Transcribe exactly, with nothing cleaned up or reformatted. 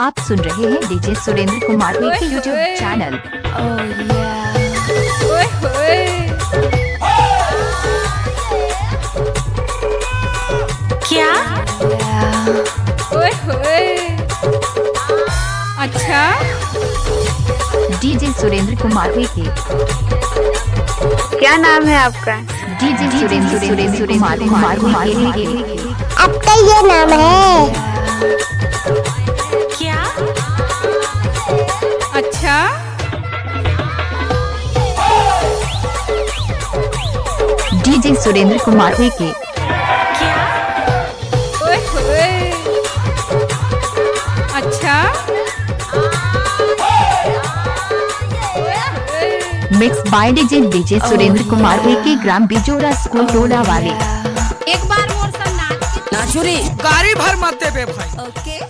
आप सुन रहे हैं डीजे सुरेंद्र कुमार के YouTube चैनल। ओए होए। क्या? ओए होए। अच्छा। डीजे सुरेंद्र कुमार के। क्या नाम है आपका? डीजे सुरेंद्र सुरेंद्र कुमार कुमार कुमार के। आपका ये नाम है। क्या? अच्छा। डीजे सुरेंद्र कुमार के। क्या? ओए होए। अच्छा। Mix by DJ DJ Surendra Kumar के ग्राम बिजोरा स्कूल टोला वाले। एक बार मोर संग नाच के नाचू रे। गाड़ी भर मत देबे भाई। ओके।